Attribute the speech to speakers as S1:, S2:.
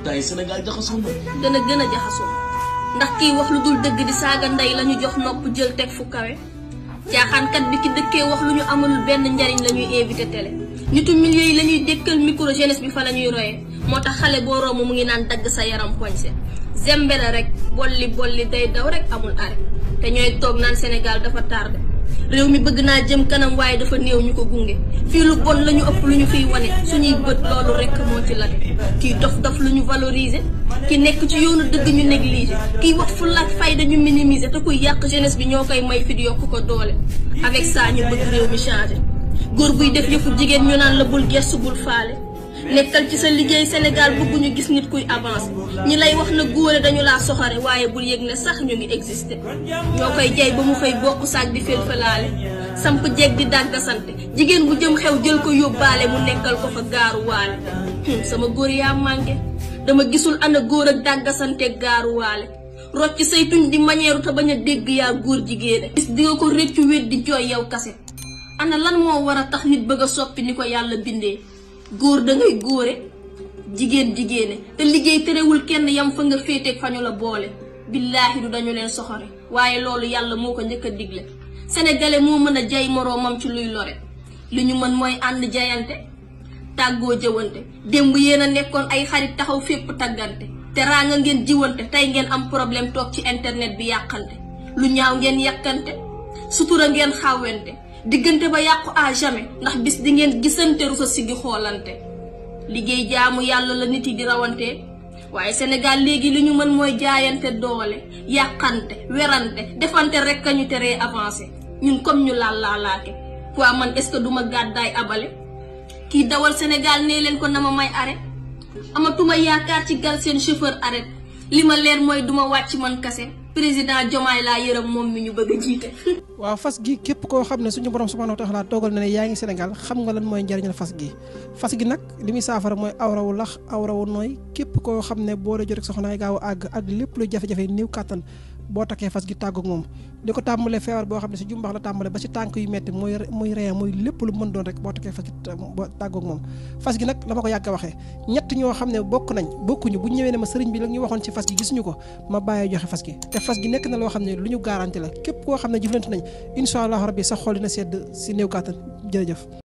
S1: tay Sénégal jaxasoo na.
S2: dana gën a jaxasoo ndax kii wax lu dul dëgg di saaga ndey lañu jox nopp jël teg fu kawe caaxaankat bi ki dëkkee wax lu ñu amalul benn njariñ la ñuy invité télé nitu milieu yi la ñuy dékkal micro jeunesse bi fa la ñuy royee moo tax xale boo romb mu ngi naan dagg sa yaram poñse zembere rek bolli day daw rek amul arrêt te ñooy toog naan Sénégal dafa tardé réew mi bëgg naa jëm kanam waaye dafa néew ñu ko gunge fii lu bon la ñu ëpp lu ñu fiy wane suñuy bët loolu rek moo ci late kii dof lu ñu valoriser ki nekk ci yoonu dëgg ñu négliger kii wax fulla ak fayda ñu minimiser te kuy yàq jeunesse bi ñoo koy may fit yokk ko doole avec ça ñu bëgg réew mi changé góor buy def yëfu jigéen ñu naan la bul gestu bul faale nekkal ci sa liggéey Sénégal bëgguñu gis nit kuy avance ñi lay wax na góore dañu laa soxare waaye bul yëg ne sax ñu ngi existé ñoo koy jay ba mu xëy bokk saak di felfelaale samp jeeg di dàggasante jigéen bu jëm xew jël ko yóbbaale mu nekkal ko fa gaaru waale sama góor yaa manqué dama gisul ana góor ak dàggasante gaaru waale rocc say tuñ di mañeeru te bañ a dégg yaa góor jigéene gis di nga ko réccu wét di jooy yow kase ana lan moo war a tax nit bëgg a soppi ni ko yàlla bindee góor da ngay góore jigéene te liggéey terewul kenn yam fa nga féeteeg fa ñu la boole billaahi du dañu leen soxore waaye loolu yàlla moo ko njëkk a digle sénégalais moo mën a jay moroomam ci luy lore li ñu mën mooy ànd jayante tàggoo jëwante démb yéen a nekkoon ay xarit taxaw fépp taggante te raanga ngeen jiwante tey ngeen am problème toog ci internet bi yàqante lu ñaaw ngeen yàkkante sutura ngeen xawwente diggante ba yàqu à jamais ndax bis di ngeen gisante rusa sigi xoolante liggéey jaamu yàlla la nit yi di rawante waaye Sénégal léegi li ñu mën mooy jaayante doole yàqante werante defante rek ka ñu teree avancé ñun comme ñu laalaake waa man est-ce que duma gàddaay abale kii dawal Sénégal nee leen ko na ma may arrêt amatuma yaakaar ci gal seen chauffeur arrêt li ma leer mooy duma wàcc man kase président Diomaye laa yërëm moom mi ñu bëgg a jiite.
S3: waaw fas gi képp koo xam ne suñu borom subhanahu wa taala toogal na ne yaa ngi Sénégal xam nga lan mooy njariñal fas gi nag li muy saafara mooy awrawu lax awrawu nooy képp koo xam ne boo dee jot rek soxnaay gaaw a àgg ak lépp lu jafe-jafe néew kàttan boo takkee fas gi tàggoog moom di ko tàmbalee feebar boo xam ne si jumbax la tàmbale ba si tànk yu metti muy ree muy lépp lu mën doon rek boo takkee fas gi tàggoog moom fas gi nag la ma ko yàgg a waxee ñett ñoo xam ne bokkuñu bu ñëwee ne ma sëriñ bi la ñu waxoon ci fas gi gisuñu ko ma bàyyee joxe fas gi te fas gi nekk na loo xam ne lu ñu garanti la képp koo xam ne jëflante nañ incha allah rabbi sa xol dina sedd si néew kàttan jërëjëf